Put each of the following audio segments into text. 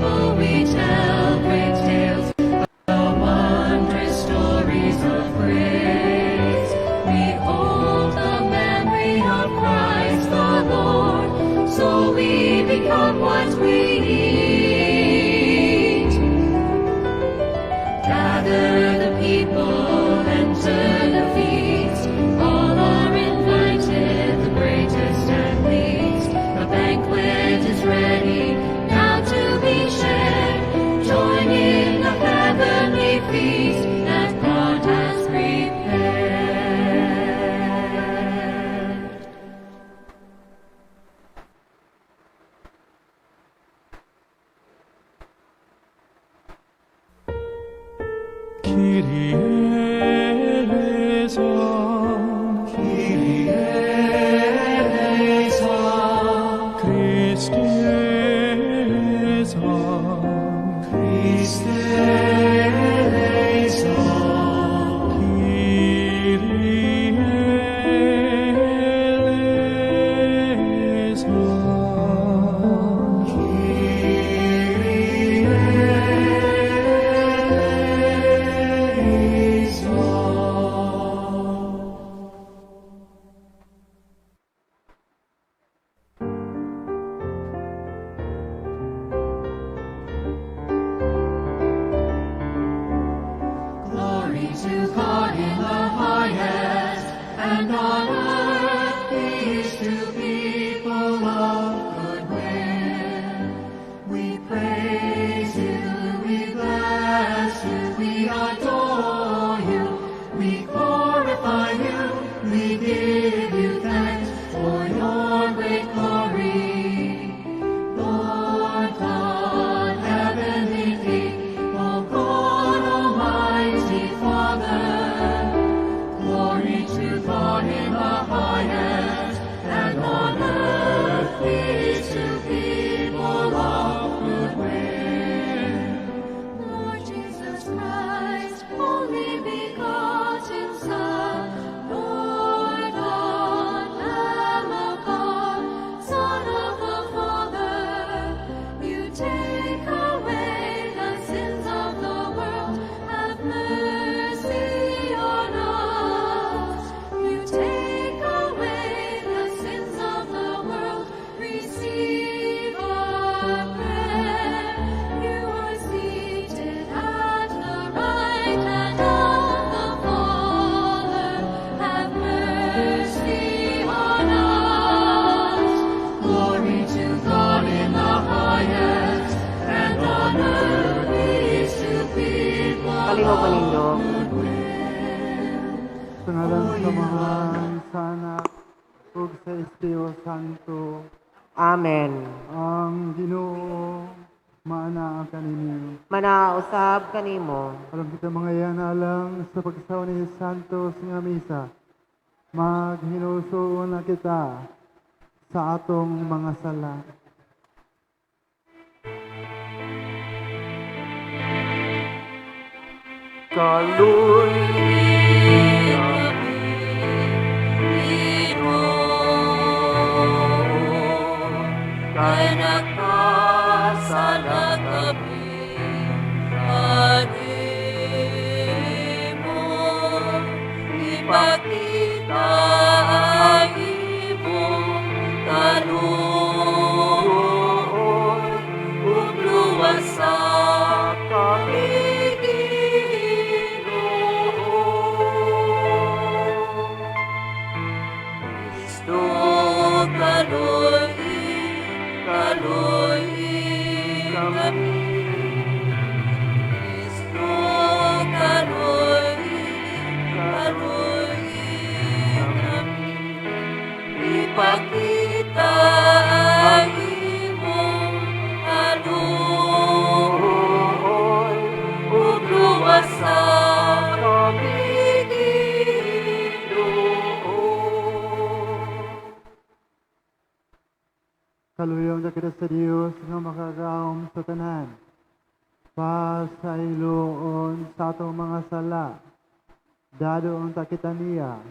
People we tell great tales, the wondrous stories of grace. We hold the memory of Christ the Lord, so we become what we eat. Gather the people, enter the feast. All are invited, the greatest and least. The banquet is ready, now to be shared. Join in the heavenly feast that God has prepared. Kyrie eleison. Kyrie eleison. Christe eleison. Christe eleison. Kyrie eleison. Kyrie eleison. Glory to God in the highest, and on earth peace to people of good will. We praise you, we bless you, we adore you, we glorify you, we give you thanks for your great glory. Lord God, heavenly King, O God, Almighty Father, glory to God in the highest, and on earth peace to people of good will. Lord Jesus Christ, only begotten Son, Lord God, Lamb of God, Son of the Father, you take away the sins of the world, have mercy on us. You take away the sins of the world, receive our prayer. You are seated at the right hand of the Father. Have mercy on us. Glory to God in the highest, and on earth peace to people Palihog manindog. Of good will. Sa ngalan sa Amahan, sa Anak, ug sa Espiritu Santo. Amen. Ang Ginoo maanaa kaninyo. Manausab kanimo. Aron kita mga alang sa pagsaw ni Santos nga misa, maghinulsol na kita sa atong mga sala. Kaluy Kay nagpasala kami kanimo, ipakita ang imong kaluoy ug luwasa kami, Ginoo. Kristo, kaluy-i, kaluy-i kami. Kristo, kaluy-i, kaluy-i kami. Ipakita ang imong kaluoy ug luwasa kami, Ginoo. Kaluyon na kita sa Dios nga makagagahom sa tanan. Pasayloon sa atong mga sala. Dadoon ta kita niya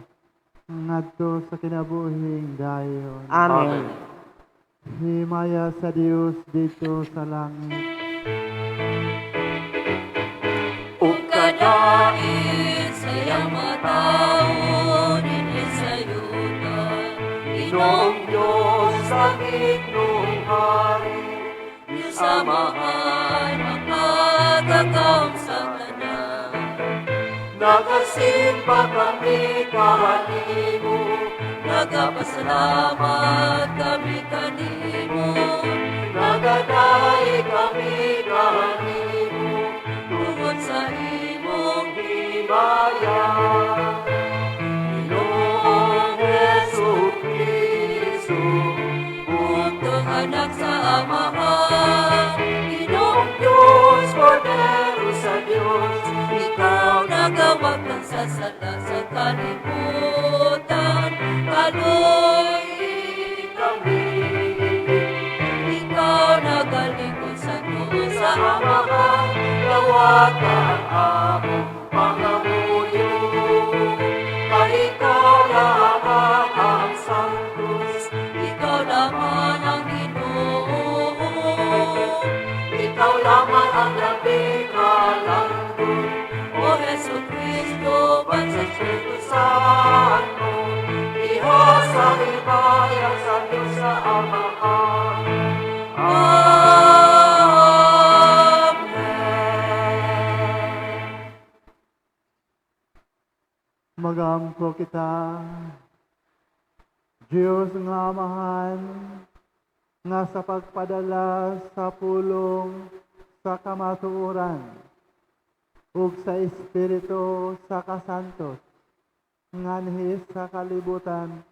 ngadto sa kinabuhing dayon. Amen. Himaya sa Dios didto sa langit. Pagkalain sa iyang mga tao dinhi sa yuta. Ginoong Diyos, langit nung hari, Diyos Amahan, makagagahom sa tanan. Nagasimba kami kanimo, Nagapasalamat kami kanimo, nagadaig kami kanimo, tungod sa imong himaya. Ginoong Hesu Kristo, Bugtong anak sa Amahan, Ginoong Diyos, Kordero sa Diyos, Ikaw nagawagtang sa sala sa kalibutan, kaloy kami. Ikaw nagalikod sa tuo sa Amahan, dawata ang among pangamuyo. Kay ikaw lamang ang Santos, Ikaw lamang ang Ginoo. Ikaw lamang ang labing kalanggod. O Hesu Kristo, Uban sa Espiritu Santo, diha sa himaya sa Diyos sa Amahan. Amen. Magampo kita. Diyos nga Amahan, nga sa pagpadala sa pulong sa kamatuoran, ug sa Espiritu sa kasantos, nganhi sa kalibutan,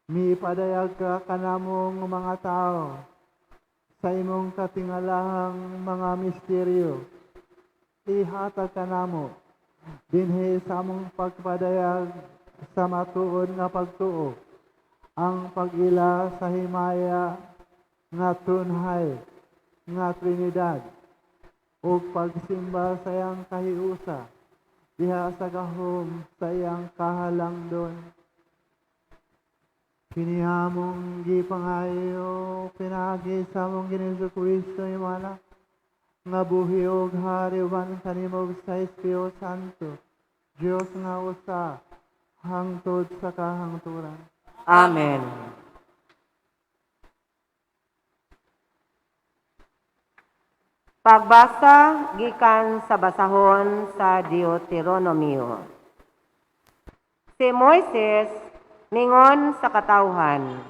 mipadayag ka kanamong mga tao sa imong katingalahang mga misteryo. Ihatag kanamo dinhi sa among pagpadayag sa matuod nga pagtuo, ang pag-ila sa himaya nga tunhay nga Trinidad ug pagsimba sa iyang kahiusa diha sa gahom sa iyang kahalangdon. Kini among gipangayo pinaagi sa among Ginoong Kristo, imong Anak, nga buhi ug hari uban kanimo sa Espiritu Santo, Dios nga usa, hangtod sa kahangturan. Amen. Pagbasa gikan sa basahon sa Deuteronomio. Si Moises ningon sa katawhan,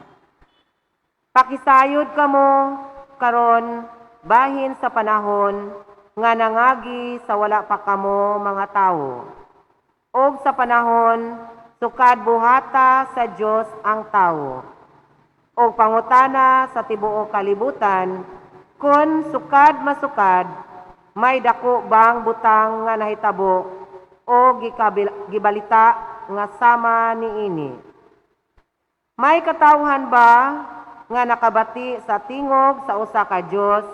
"Pakisayod kamo karon bahin sa panahon nga nangagi sa wala pa kamo mga tawo, ug sa panahon sukad buhata sa Dios ang tawo, ug pangutana sa tibuok kalibutan kon sukad masukad may dako bang butang nga nahitabo o gibalita nga sama niini. May katawhan ba nga nakabati sa tingog sa usa ka Dios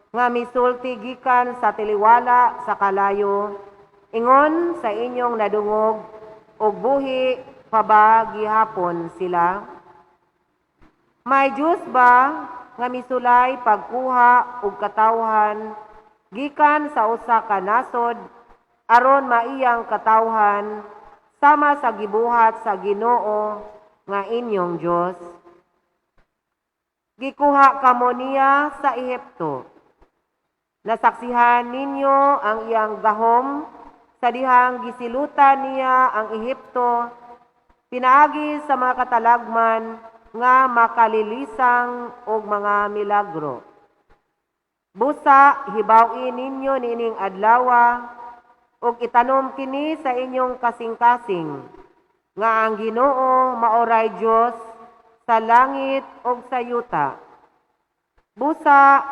nga misulti gikan sa taliwala sa kalayo ingon sa inyong nadungog, ug buhi pa ba gihapon sila? May Dios ba nga misulay pagkuha og katawhan gikan sa usa ka nasod aron maiyang katawhan, sama sa gibuhat sa Ginoo nga inyong Dios? Gikuha kamo niya sa Ehipto. Nasaksihan ninyo ang iyang gahom sa dihang gisilutan niya ang Ehipto pinaagi sa mga katalagman nga makalilisang og mga milagro. Busa hibaw-i ninyo niining adlawa ug itanom kini sa inyong kasing-kasing nga ang Ginoo maoray Dios sa langit ug sa yuta. Busa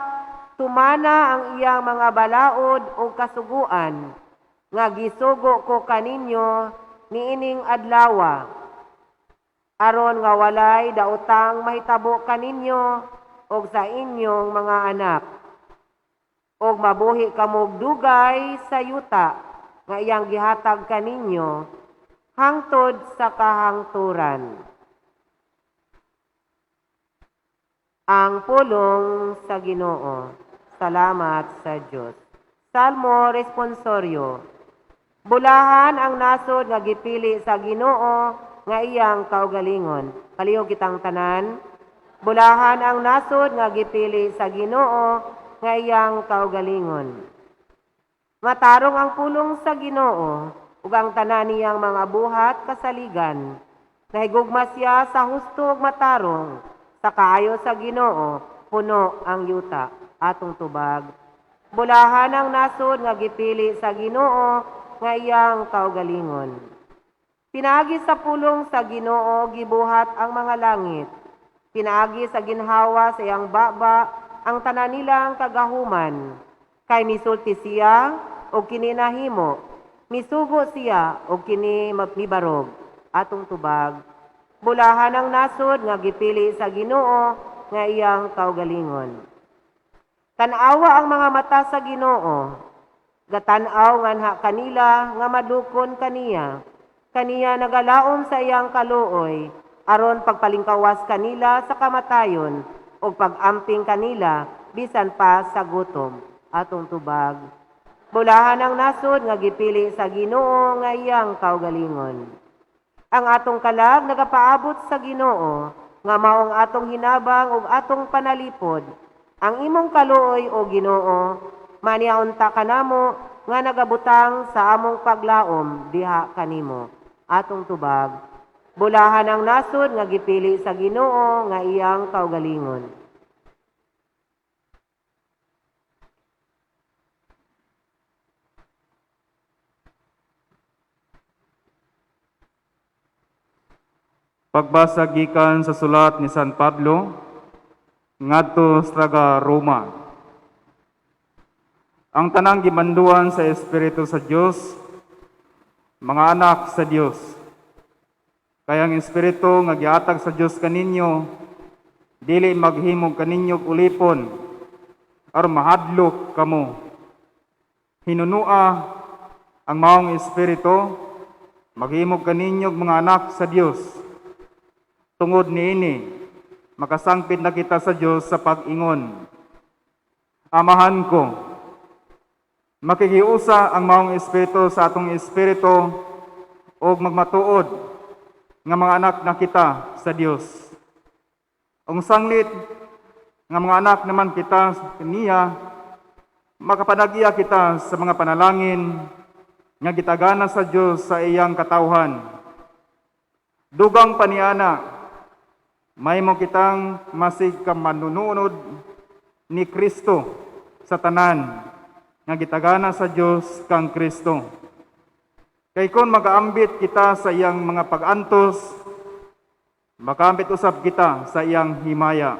tumana ang iyang mga balaod ug kasuguan nga gisugo ko kaninyo niining adlawa, aron nga walay daotang mahitabo kaninyo ug sa inyong mga anak, ug mabuhi kamog dugay sa yuta nga iyang gihatag kaninyo hangtod sa kahangturan." Ang pulong sa Ginoo. Salamat sa Dios. Salmo responsorio. Bulahan ang nasod nga gipili sa Ginoo nga iyang kaugalingon. Palihog kitang tanan. Bulahan ang nasod nga gipili sa Ginoo nga iyang kaugalingon. Matarong ang pulong sa Ginoo ug ang tanan niyang mga buhat kasaligan. Nahigugma siya sa husto ug matarong, sa kaayo sa Ginoo puno ang yuta. Atong tubag. Bulahan ang nasod nga gipili sa Ginoo nga iyang kaugalingon. Pinaagi sa pulong sa Ginoo gibuhat ang mga langit. Pinaagi sa ginhawa sa iyang baba ang tanan nilang kagahuman. Kay misulti siya og kini nahimo, misugo siya og kini mibarog. Atong tubag. Bulahan ang nasod nga gipili sa Ginoo nga iyang kaugalingon. Tan-awa ang mga mata sa Ginoo, gatan-aw nganha kanila nga madukon kaniya. Kaniya nagalaom sa iyang kaluoy, aron pagpalingkawas kanila sa kamatayon ug pag-amping kanila bisan pa sa gutom. Atong tubag. Bulahan ang nasod nga gipili sa Ginoo nga iyang kaugalingon. Ang atong kalag nagapaabot sa Ginoo nga maong atong hinabang ug atong panalipod. Ang imong kaluoy, o Ginoo, maniaunta kanamo nga nagabutang sa among paglaom diha kanimo. Atong tubag. Bulahan ang nasod nga gipili sa Ginoo nga iyang kaugalingon. Pagbasa gikan sa sulat ni San Pablo ngadto sa taga Roma. Ang tanang gimanduan sa Espiritu sa Dios, mga anak sa Dios. Kay ang Espiritu nga gihatag sa Dios kaninyo dili maghimog kaninyo og ulipon aron mahadlok kamo. Hinunua ang maong Espiritu maghimog kaninyo og mga anak sa Dios. Tungod niini, makasangpit na kita sa Dios sa pag-ingon. Amahan ko, makikiusa ang maong Espiritu sa atong espiritu og magmatuod nga mga anak na kita sa Dios. Ang sanglit nga mga anak naman kita niya, makapanag-iya kita sa mga panalangin nga gitagana sa Dios sa iyang katawhan. Dugang paniana, mahimo kitang masig ka manununod ni Kristo sa tanan nga gitagana sa Dios kang Kristo. Kay kon magaambit kita sa iyang mga pag-antos, makaambit usab kita sa iyang himaya.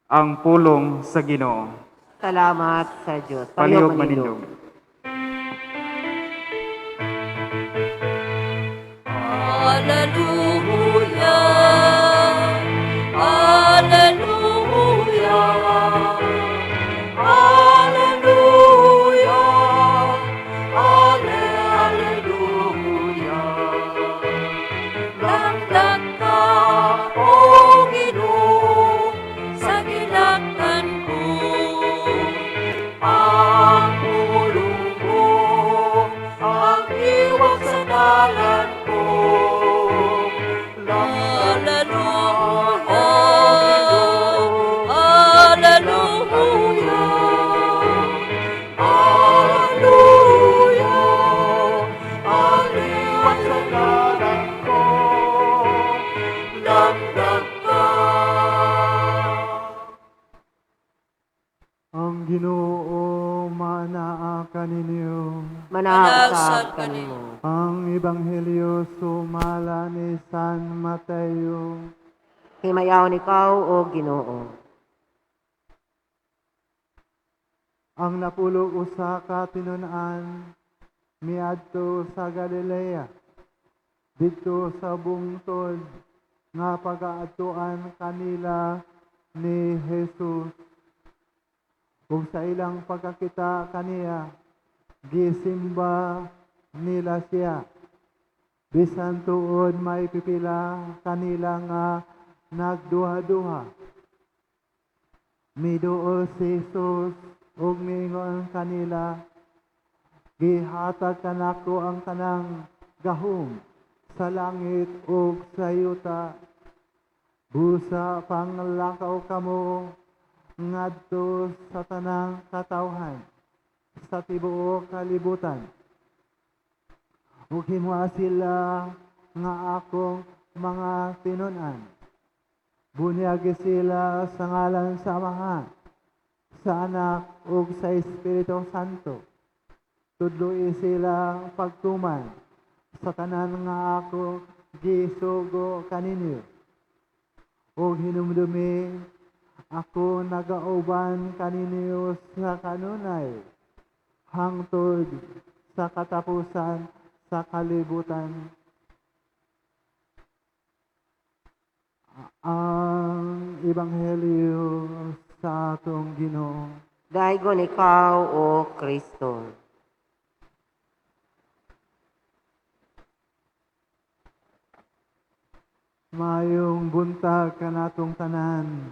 Ang pulong sa Ginoo. Salamat sa Dios. Palihog manindog. Alleluia, Alleluia, Alleluia, Alleluia. Laglag ka, O Ginoo, sa gilaktan ko. Ang pulong mo, ang iwang sa dalan ko. Alleluia, Alleluia, Alleluia, aliwang sa dalan ko. Laglag ka. Ang Ginoo manaa kaninyo. Manausab Manausab kanimo. Ang Ebanghelyo sumala ni San Mateo. Himayaon ikaw, o Ginoo. Ang 11 ka tinun-an miadto sa Galilea, didto sa bungtod nga pagaadtuan kanila ni Jesus. Ug sa ilang pagkakita kaniya, gisimba nila siya. Bisan tuod may pipila kanila nga nagduha-duha. Miduol si Jesus ug miingon kanila, Gihatag kanako ang tanang gahom sa langit ug sa yuta. Busa panglakaw kamo ngadto sa tanang katawhan sa tibuok kalibutan. Ug himoa sila nga akong mga tinun-an. Bunyagi sila sa ngalan sa Amahan, sa Anak ug sa Espiritu Santo. Tudloi sila pagtuman sa tanan nga ako gisugo kaninyo. Ug hinumdumi, ako nagauban kaninyo sa kanunay hangtod sa katapusan sa kalibutan. Ang Ebanghelyo sa atong Ginoo. Daygon ikaw, O Kristo. Mayong buntag kanatong tanan.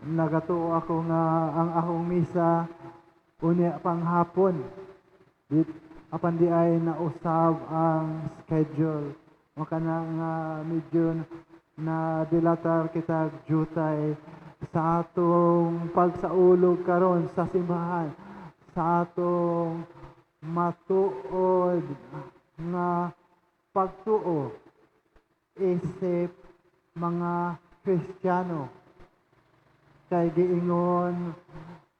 Nagatuo ako nga ang akong misa unya panghapon. Dit apan di ay nausab ang schedule. Makana nga medyo na dilatar kita jutay sa atong pagsaulog karon sa simbahan, sa atong matuod nga pagtuo isip mga Kristiyano. Kay giingon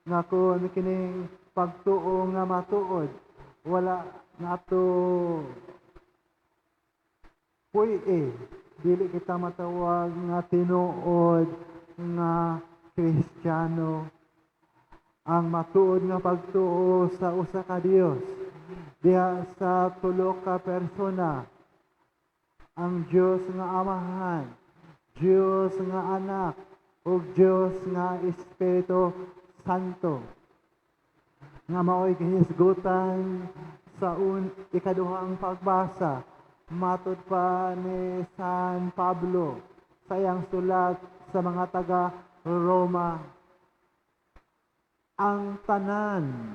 nga kon kining pagtuo nga matuod, wala nato puy-e, dili kita matawag nga tinuod nga Kristiyano. Ang matuod nga pagtuo sa usa ka Dios diha sa tulo ka persona, ang Dios nga Amahan, Dios nga Anak, ug Dios nga Espiritu Santo, nga mao'y gihisgutan sa ikaduhang pagbasa matud pa ni San Pablo sa iyang sulat sa mga taga Roma. Ang tanan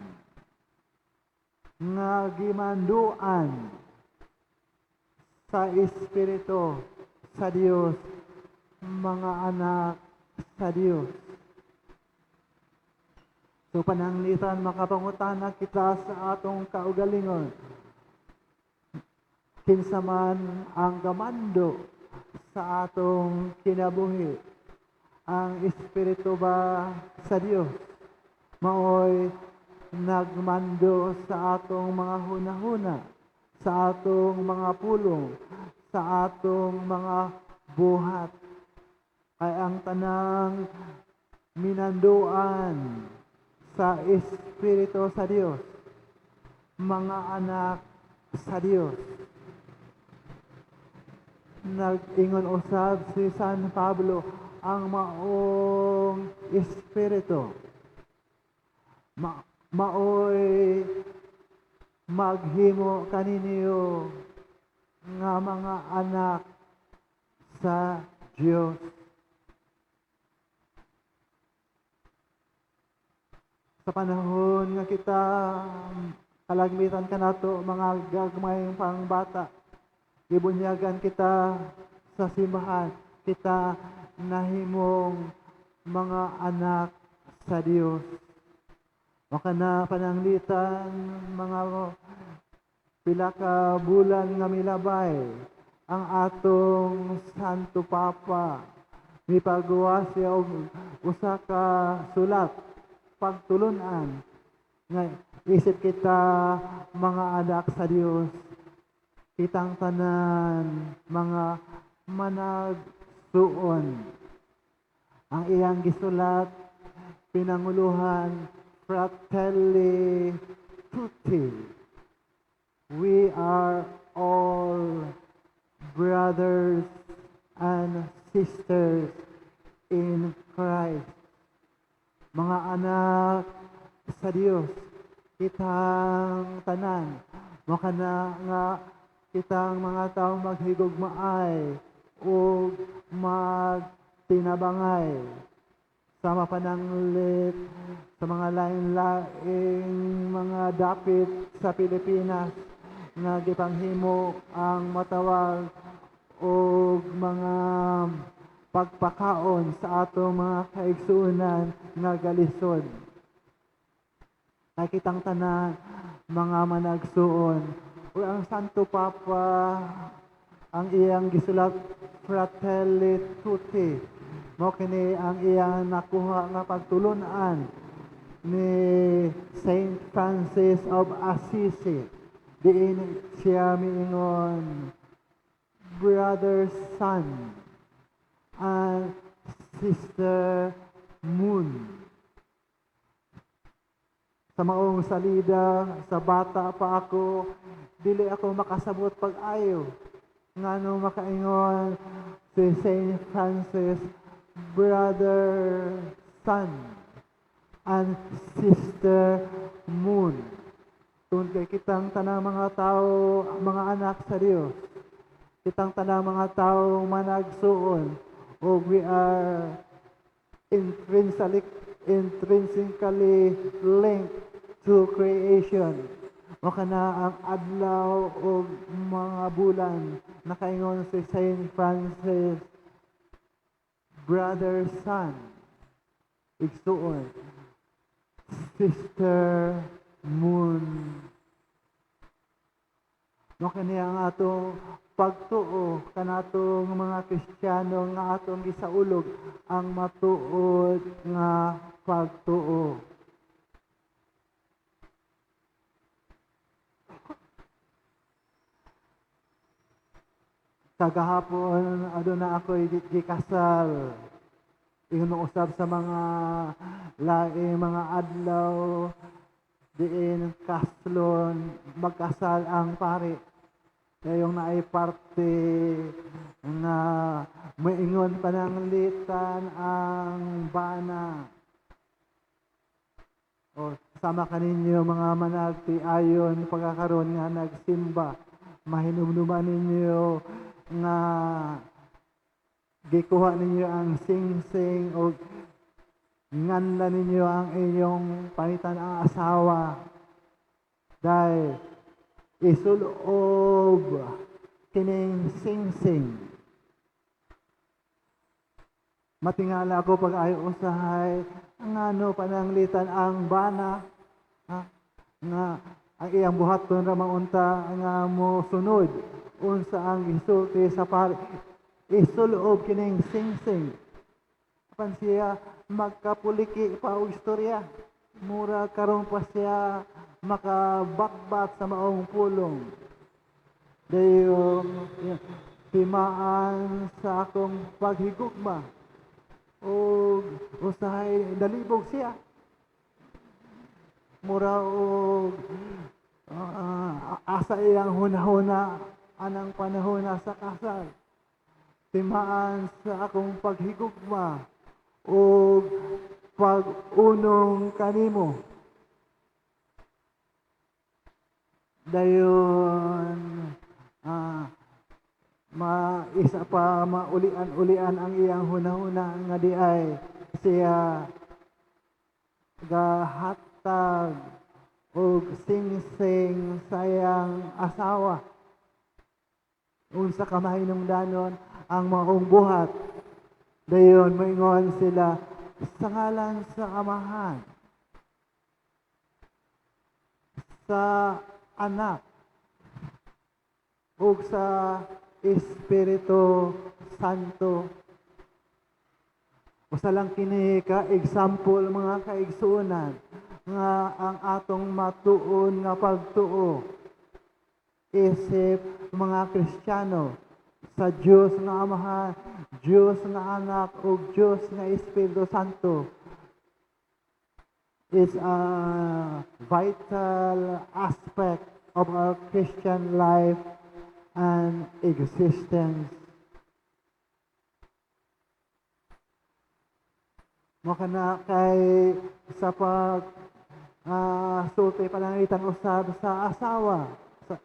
nga gimanduan sa Espiritu sa Dios, mga anak sa Dios. So pananglitan makapangutana kita sa atong kaugalingon, kinsa man ang gamando sa atong kinabuhi? Ang Espiritu ba sa Dios maoy nagmando sa atong mga hunahuna, sa atong mga pulong, sa atong mga buhat? Kay ang tanang minanduan sa Espiritu sa Dios, mga anak sa Dios. Nag-ingon usab si San Pablo, ang maong Espiritu maoy maghimo kaninyo nga mga anak sa Dios. Sa panahon nga kita kalagmitan kanato mga gagmayng pangbata, gibunyagan kita sa simbahan, kita nahimong mga anak sa Dios. Makana pananglitan mga pila ka bulan nga milabay, ang atong Santo Papa mipagawa siya og usa ka sulat pagtulunan nga isip kita mga anak sa Dios, kitang tanan mga managsuon. Ang iyang gisulat pinanguluhan Fratelli Tutti. We are all brothers and sisters in Christ. Mga anak sa Dios, kitang tanan, makana nga kitang mga tao maghigugmaay ug magtinabangay Sama pananglit sa mga lain-laing mga dapit sa Pilipinas nga gipanghimo ang matawag og mga pagpakaon sa atong mga kaigsuonan nga galisod. Kay kitang tanan mga managsuon. Ug ang Santo Papa, ang iyang gisulat Fratelli Tutti, mao kini ang iyang nakuha nga pagtulunan ni Saint Francis of Assisi. Diin siya miingon, "Brother Sun and Sister Moon." Sa maong salida, sa bata pa ako, dili ako makasabot pag-ayo. Ngano makaingon si Saint Francis, "Brother Sun and Sister Moon"? Tungod kay kitang tanang mga tao, mga anak sa Dios. Kitang tanang mga tao managsuon o we are intrinsically linked to creation. Mao kana ang adlaw o mga bulan, nakaingon si Saint Francis, "Brother Sun, igsuon, Sister Moon." Mao kani ang atong pagtuo kanatong mga Kristiyano nga atong gisaulog ang matuod nga pagtuo. Kagahapon aduna ako'y gikasal. Ingon usab sa mga laing mga adlaw diin kaslon magkasal ang pari. Kayong naay parte nga moingon pananglitan ang bana. O sama kaninyo mga managtiayon pagkakaroon nga nagsimba, mahinumduman ninyo nga gikuha ninyo ang singsing o nganla ninyo ang inyong panitan ang asawa dahil isulob kining singsing. Matingala ako pag ayo usahay ngano pananglitan ang bana, ha? Nga ang iyang buhaton ra maunta nga mo sunod unsa ang gisulti sa pari, isulob kining singsing. Apan siya magkapuliki pa og istorya, mura karon pa siya makabatbat sa maong pulong. Dayong timaan sa akong paghigugma og usahay nalibog siya, mura og asa iyang hunahuna anang panahon sa kasal. Timaan sa akong paghigugma og pag-unong kanimo. Dayon maisa pa maulian-ulian ang iyang hunahuna nga di ay siya gahatag og singsing sa iyang asawa. Unsa ka mahinungdanon ang maong buhat. Dayon moingon sila sa ngalan sa Amahan, sa Anak, ug sa Espiritu Santo. Usa lang kini ka example, mga kaigsuonan, nga ang atong matuon nga pagtuo isip mga Kristiyano sa Dios nga Amahan, Dios nga Anak ug Dios nga Espiritu Santo is a vital aspect of our Christian life and existence. Mo kana kay sa pag sulti pananglitan usab sa asawa, sa,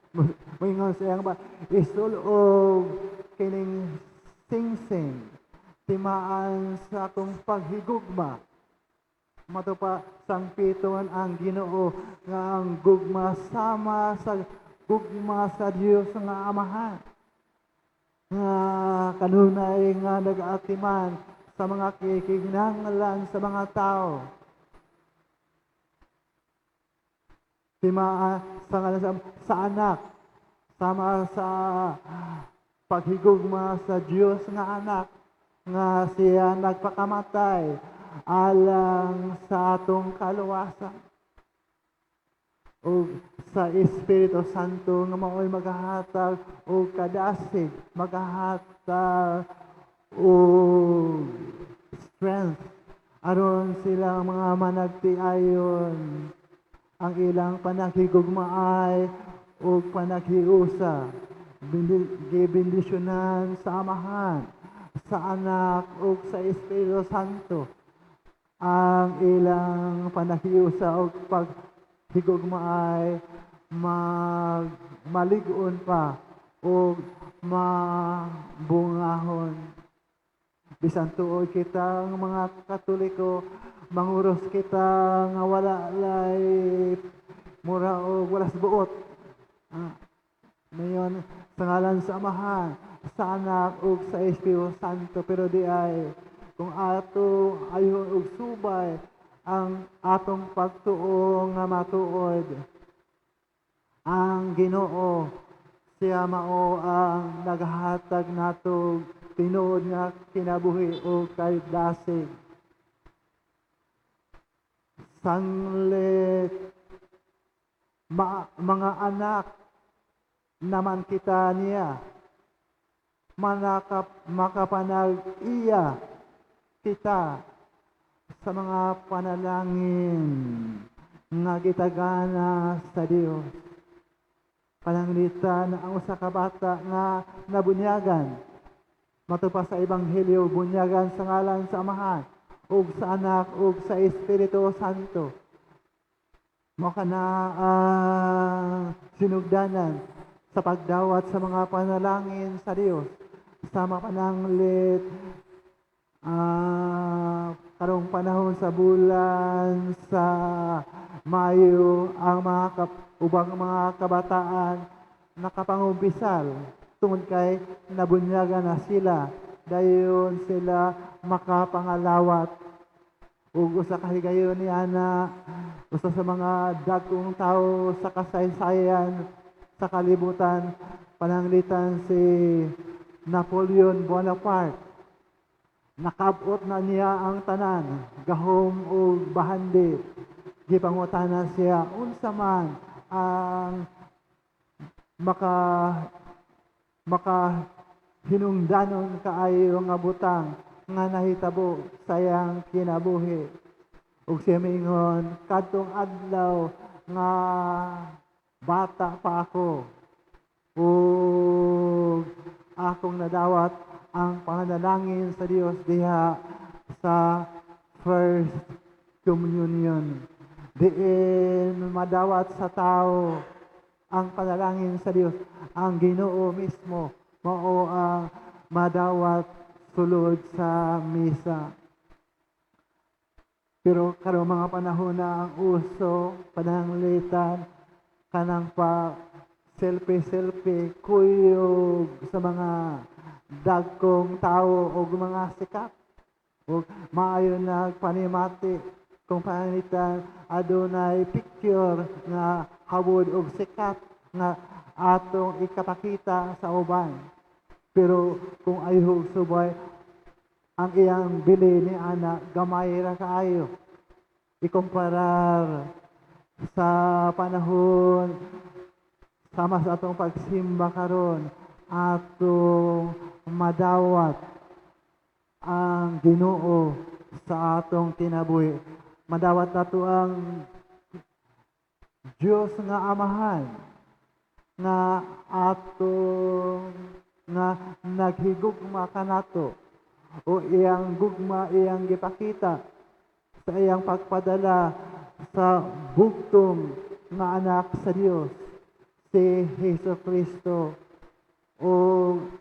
moingon siya ba, isulob kining singsing. Timaan sa atong paghigugma. Mato pa sangpiton ang Ginoo nga ang gugma sama sa gugma sa Dios nga Amahan, nga kanunay nga nag-atiman sa mga kikinahanglan sa mga tao. Timaan sa anak, sama sa paghigugma sa Dios nga anak nga siya nagpakamatay alang sa atong kaluwasan. O sa Espiritu Santo nga mao'y maghahatag og kadasig, maghahatag og strength aron sila mga managtiayon ang ilang panaghigugmaay ug panaghiusa. Gibendisyonan sa Amahan, sa Anak ug sa Espiritu Santo ang ilang panaghiusa ug paghigugmaay malig-on pa ug mabungahon. Bisan tuod kitang mga Katoliko, manguros kita nga wala lay mura og walas buot. Mayon sa ngalan sa Amahan, sa Anak ug sa Espiritu Santo, pero di ay kung ato ayon og subay ang atong pagtuo nga matuod ang Ginoo, siya mao ang naghatag nato tinuod nga kinabuhi o kay dasig. Sanglit mga anak naman kita niya, makapanag-iya kita sa mga panalangin nga gitagana sa Dios. Pananglitan ang usa ka bata nga nabunyagan, matud pa sa Ebanghelyo, bunyagan sa ngalan sa Amahan ug sa Anak ug sa Espiritu Santo. Mao kana ang sinugdanan sa pagdawat sa mga panalangin sa Dios. Sama pananglit karong panahon sa bulan sa Mayo, ang mga ubang mga kabataan nakapangumpisal tungod kay nabunyagan na sila, dayon sila makapangalawat. Ug usa ka higayon ni ana, usa sa mga dagkong tawo sa kasaysayan sa kalibutan, pananglitan si Napoleon Bonaparte. Nakabot na niya ang tanan, gahom ug bahandi. Gipangutana siya unsa man ang maka hinungdanon kaayo nga butang nga nahitabo sa iyang kinabuhi. Ug siya miingon, "Kadtong adlaw nga bata pa ako ug akong nadawat ang panganalangin sa Dios diha sa First Communion." Diin madawat sa tao ang panalangin sa Dios, ang Ginoo mismo mao ang madawat sulod sa misa. Pero karong mga panahon na ang uso, pananglitan kanang pa selfie-selfie, kuyog sa mga dagkong tao o mga sikat. O maayo nagpanimati kung pananglitan adunay picture nga hawod og sikat nga atong ikapakita sa uban. Pero kung ayaw subay, ang iyang bili ni ana gamay ra kaayo. Ikumparar sa panahon sama sa atong pagsimba karon, atong madawat ang Ginoo sa atong kinabuhi. Madawat nato ang Dios nga Amahan nga atong nga naghigugma kanato, o iyang gugma iyang gipakita sa iyang pagpadala sa bugtong nga anak sa Dios, si Hesus Kristo, o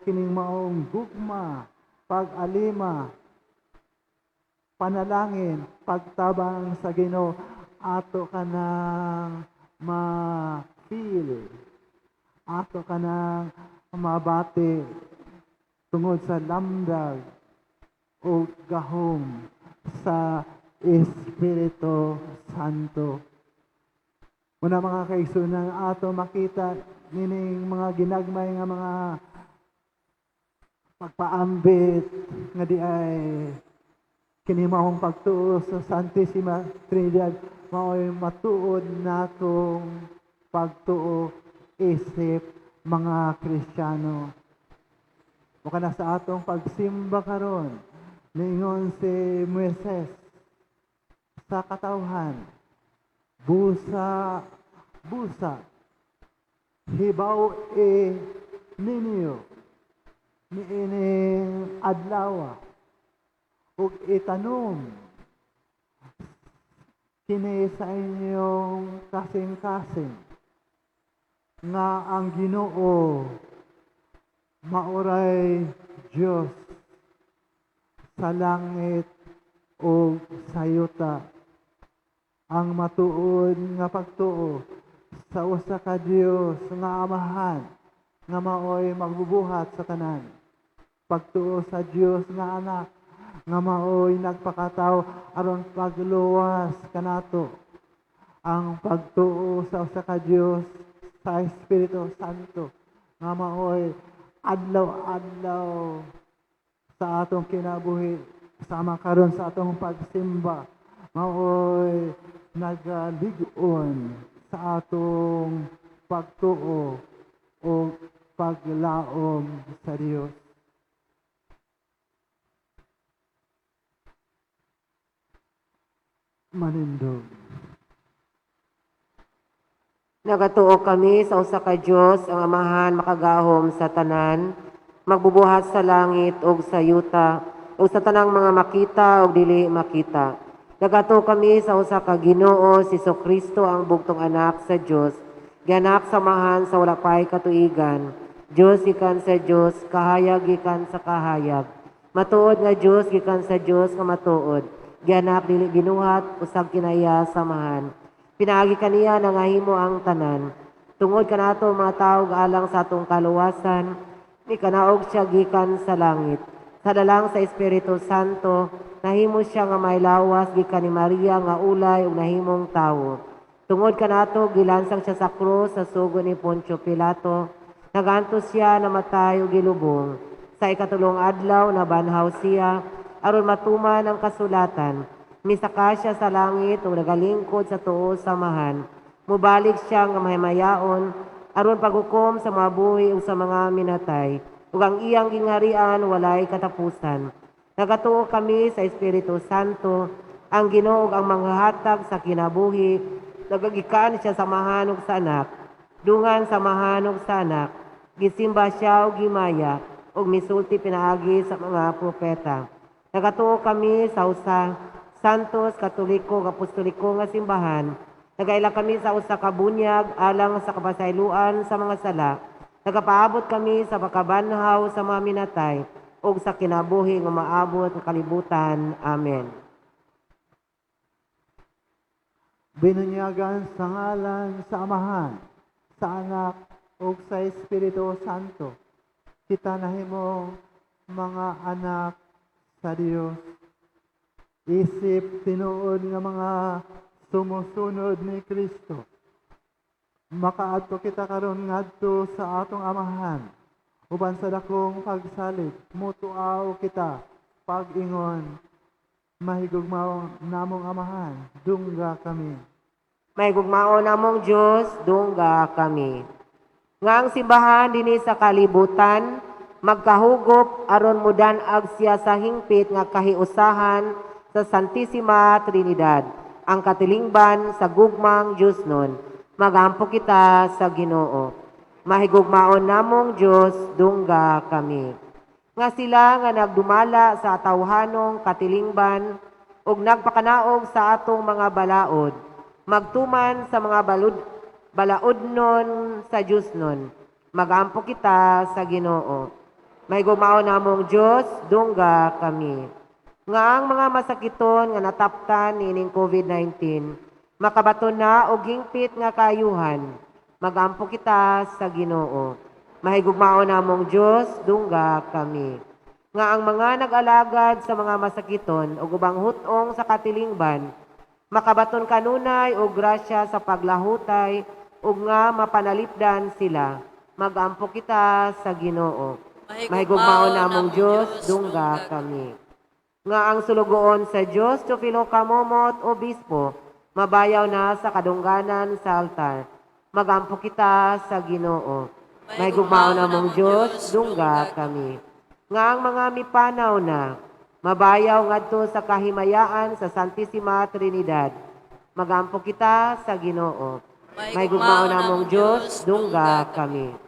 kining maong gugma pag-alima, panalangin, pagtabang sa Ginoo, ato ka nang ma-feel, ato ka nang mabati tungod sa lamdag o gahom sa Espiritu Santo. Una, mga kaigsunan, ato makita nining mga ginagmay nga mga pagpaambit nga di ay kini maong pagtuo sa Santissima Trinidad mao'y matuod natong pagtuo isip mga Kristiyano. Mao kana sa atong pagsimba karon, niingon si Moises sa katawhan, "Busa, busa, hibaw-i ninyo niining adlaw ug itanom kini sa inyong kasing-kasing nga ang Ginoo maoray Dios sa langit ug sa yuta." Ang matuod nga pagtuo sa usa ka Dios nga Amahan nga maoy magbubuhat sa tanan. Pagtuo sa Dios nga Anak nga maoy nagpakatawo aron pagluwas kanato. Ang pagtuo sa usa ka Dios sa Espiritu Santo nga maoy adlaw-adlaw sa atong kinabuhi, sama karon sa atong pagsimba, maoy nagalig-on sa atong pagtuo o paglaom sa Dios. Manindog. Nagatuo kami sa usa ka Dios, ang Amahan makagahom sa tanan, magbubuhat sa langit ug sa yuta, ug sa tanang mga makita ug dili makita. Nagatuo kami sa usa ka Ginoo, si Kristo, ang bugtong anak sa Dios, gianak sa Amahan sa wala pay katuigan. Dios gikan sa Dios, kahayag gikan sa kahayag. Matuod nga Dios gikan sa Dios nga matuod. Gianak, dili ginuhat, usag kinaiya sa Amahan. Pinaagi kaniya nangahimo ang tanan. Tungod kanato mga tawo alang sa atong kaluwasan, mikanaog siya gikan sa langit. Sa dalang sa Espiritu Santo, nahimo siya nga may lawas gikan ni Maria nga ulay ug nahimong tawo. Tungod kanato gilansang siya sa krus sa sugo ni Poncio Pilato. Nagantos siya, namatay ug gilubong. Sa ikatulong adlaw nabanhaw siya aron matuman ang kasulatan. Misaka siya sa langit ug nagalingkod sa tuo sa Amahan. Mubalik siya nga mahimayaon aron paghukom sa mga buhi ug sa mga minatay. Ug ang iyang gingharian walay katapusan. Nagatuo kami sa Espiritu Santo, ang Ginoo ug ang manghatag sa kinabuhi. Nagagikan siya sa Amahan ug sa Anak. Dungan sa Amahan ug sa Anak. Gisimba siya ug gimaya ug misulti pinaagi sa mga propeta. Nagatuo kami sa usa Santos, Katoliko, ug Apostoliko nga simbahan. Nagaila kami sa usa ka bunyag alang sa kapasayloan sa mga sala. Nagapaabot kami sa pagkabanhaw sa mga minatay ug sa kinabuhi nga maabot nga kalibutan. Amen. Binunyagan sa ngalan sa Amahan, sa Anak, ug sa Espiritu Santo. Kita nahimo mga anak sa Dios. Isip tinuod nga mga sumusunod ni Kristo, makaadto kita karon ngadto sa atong Amahan uban sa dakong pagsalig, mutuaw kita pag-ingon, "Mahigugmaong namong Amahan, dungga kami." Mahigugmao namong Dios, dungga kami. Nga ang simbahan dinhi sa kalibutan magkahugop aron mudan-ag siya sa hingpit nga kahiusahan sa Santissima Trinidad, ang katilingban sa gugmang Diosnon. Magampo kita sa Ginoo. Mahigugmaon namong Dios, dungga kami. Nga sila nga nagdumala sa tawhanong katilingban ug nagpakanaog sa atong mga balaod, magtuman sa mga balaodnon sa Diosnon. Magampo kita sa Ginoo. Mahigugmaon namong Dios, dungga kami. Nga ang mga masakiton nga nataptan niining COVID-19, makabaton na og hingpit nga kaayuhan. Magampo kita sa Ginoo. Mahigugmaon namong Dios, dungga kami. Nga ang mga nag-alagad sa mga masakiton ug ubang hutong sa katilingban, makabaton kanunay og grasya sa paglahutay ug nga mapanalipdan sila. Magampo kita sa Ginoo. Mahigugmaon namong Dios, dungga kami. Nga ang sulugoon sa Dios, Teofilo Camomot, Obispo, mabayaw na sa kadungganan sa altar. Magampo kita sa Ginoo. Mahigugmaon namong Dios, dungga kami. Nga ang mga mipanaw na, mabayaw ngadto sa kahimayaan sa Santissima Trinidad. Magampo kita sa Ginoo. Mahigugmaon namong Dios, dungga kami.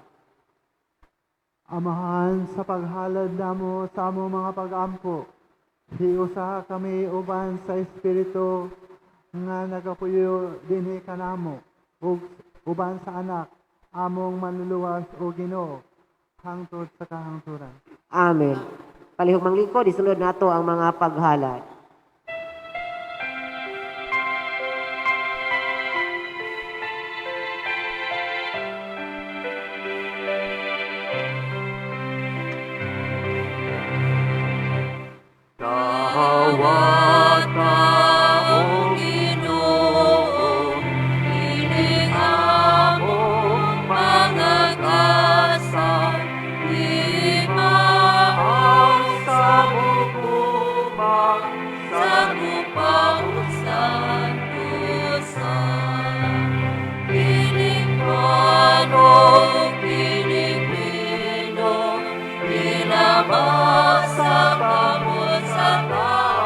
Amahan, sa paghalad namo sa among mga pag-ampo, hiusa kami uban sa Espiritu nga nagapuyo dinhi kanamo ug uban sa anak among manluluwas o Ginoo hangtod sa kahangturan. Amen. Palihog manglingkod, isunod nato ang mga paghalad. Dawata o Ginoo, ining among mga gasa, ang samuguma sa gupaon sa tusan. Kining pano, kining pino, kinabasa kamot sa tao.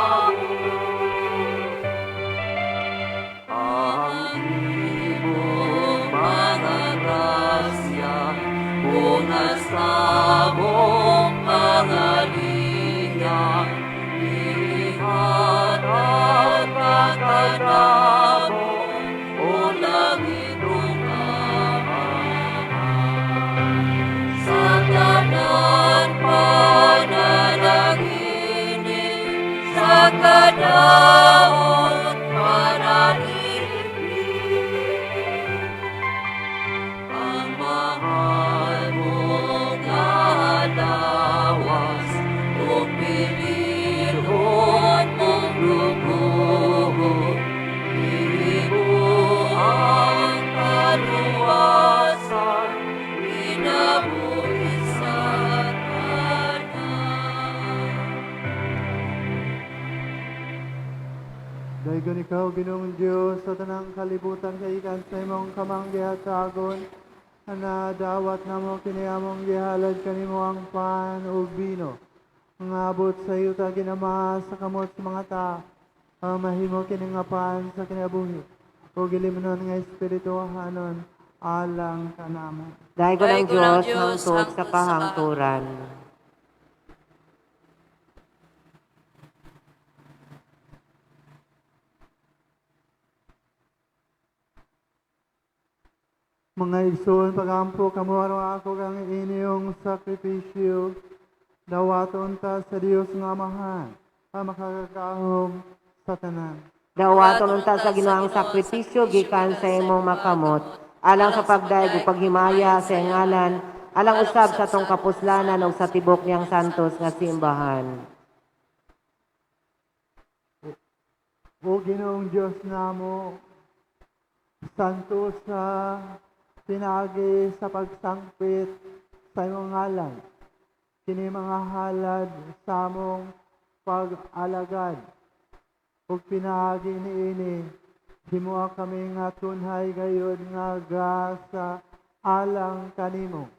Ang imong mga grasya, bunga sa among mga liyang, ihatag ka kanamo, o langit ug Amahan. Sa tanan panalangini, sa kadaot panalipin. Ang mahal mong lawas, ug bilihon mong dugo, imo ang kaluwasan, kinabuhi sa tanan. Daygon ikaw, Ginoong Dios, sa tanang kalibutan kay ikan sa imong kamang gihatagon, na dawat namo kini among gihalad kanimo ang pan ug bino. Nga abot sa yuta ginama sa kamot sa mga tao, ang mahimo kini nga pan sa kinabuhi, ug ilimnon nga espirituhanon alang kanamo. Dahil ko ng Dahil ko ng Diyos Diyos hangtod sa hangtod sa kahangturan. Mga igsoon, pagampo kamo aron ako kang inyong sakripisyo. Dawaton ta sa Dios nga Amahan, ang makakagahom sa tanan. Dawaton unta sa Ginoo ang sakripisyo gikan sa imong makamot, alang sa pagdayeg ug paghimaya sa iyang ngalan, alang usab sa atong kapuslanan ug sa tibok niyang santos nga simbahan. O Ginoong Dios namo, santo sa pinagi sa pagsangpit sa imong ngalan. Kini mga halad sa among pag-alagad ug pinaagi niini himoa kami nga tunhay gayod nga gasa alang kanimo.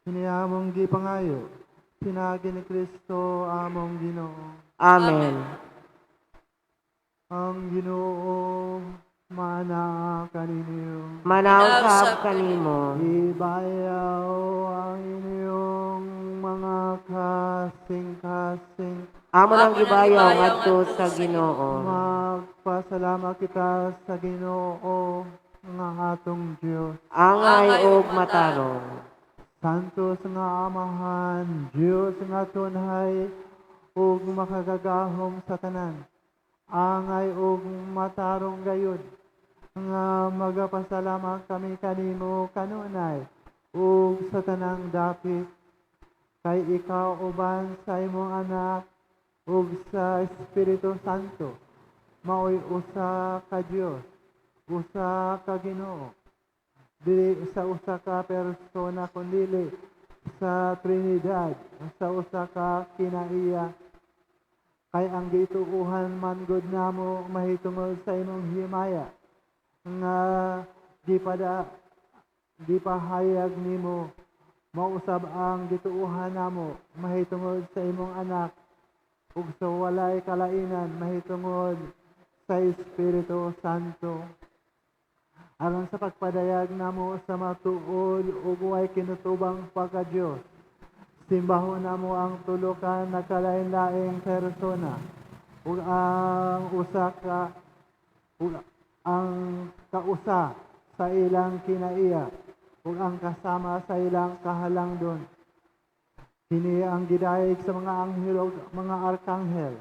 Kini among gipangayo, pinaagi ni Kristo among Ginoo. Amen. Ang Ginoo mana kaninyo. Manausab kanimo. Ibayaw ang inyong mga kasing-kasing. Amo nang gibayaw ngadto sa Ginoo. Magpasalamat kita sa Ginoo nga atong Dios. Angay og matarong. Santos nga Amahan, Dios nga tunhay ug makagagahom sa tanan, angay ug matarong gayud, nga magapasalamat kami kanimo kanunay ug sa tanang dapit, kay ikaw uban sa imong Anak ug sa Espiritu Santo, maoy usa ka Dios, usa ka Ginoo, dili sa usa ka persona kundili sa Trinidad, sa usa ka kinaiya. Kay ang gituohan man gud namo mahitungod sa imong himaya nga gipahayag nimo, mausab ang gituohan namo mahitungod sa imong Anak ug sa walay kalainan mahitungod sa Espiritu Santo, aron sa pagpadayag namo sa matuod ug way kinutubang pagka-Dios. Simbahon namo ang tulo ka nagkalain-laing persona ug ang usa ka ug ang kausa sa ilang kinaiya ug ang kasama sa ilang kahalangdon. Kini ang gidayeg sa mga anghel ug mga arkanghel,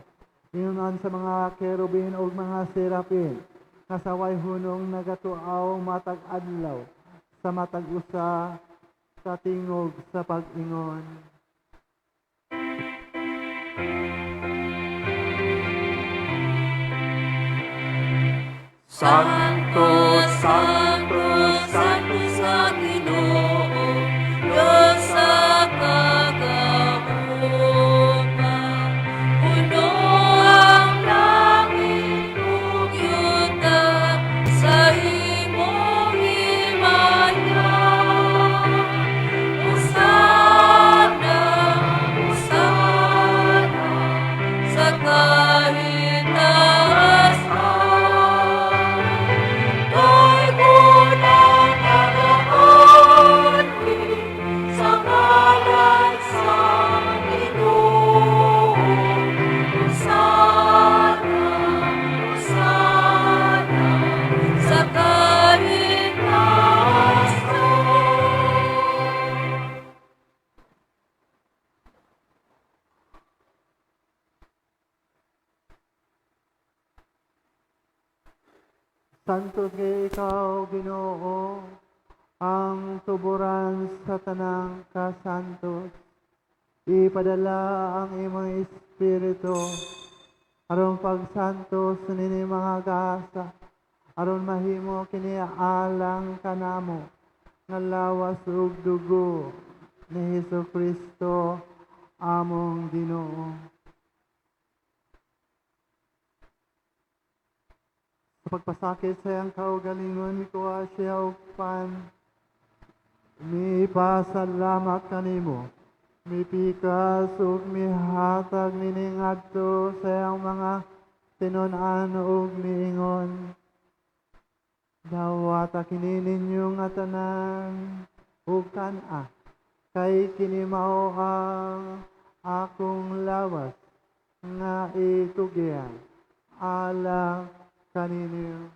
ingon sa mga kerubin ug mga serapin, nga sa way hunong nagatuaw matag adlaw sa matag usa ka tingog sa pag-ingon. Santo, Santo, Santo sa Ginoo, Diyos sa kagahuman. Puno ang langit ug yuta sa imong himaya. Hosana, Hosana, sa kahitaas-an. Kay unang nagaanhi sa ngalan sa Ginoo. Hosana, Hosana, sa kahitaas-an. Santo kay ikaw, Ginoo, ang tuburan sa tanang kasantos. Ipadala ang imong Espiritu aron pagsantos nini mga gasa, aron mahimo kini alang kanamo nga lawas ug dugo ni Hesus Kristo among Ginoo. Sa pagpasakit sa iyang kaugalingon, mikuha siya og pan. Mipasalamat kanimo. Mipikas ug mihatag niini ngadto sa iyang mga tinun-an ug miingon: "Dawata kini ninyo nga tanan ug kan-a, kay kini mao ang akong lawas nga itugyan alang kaninyo."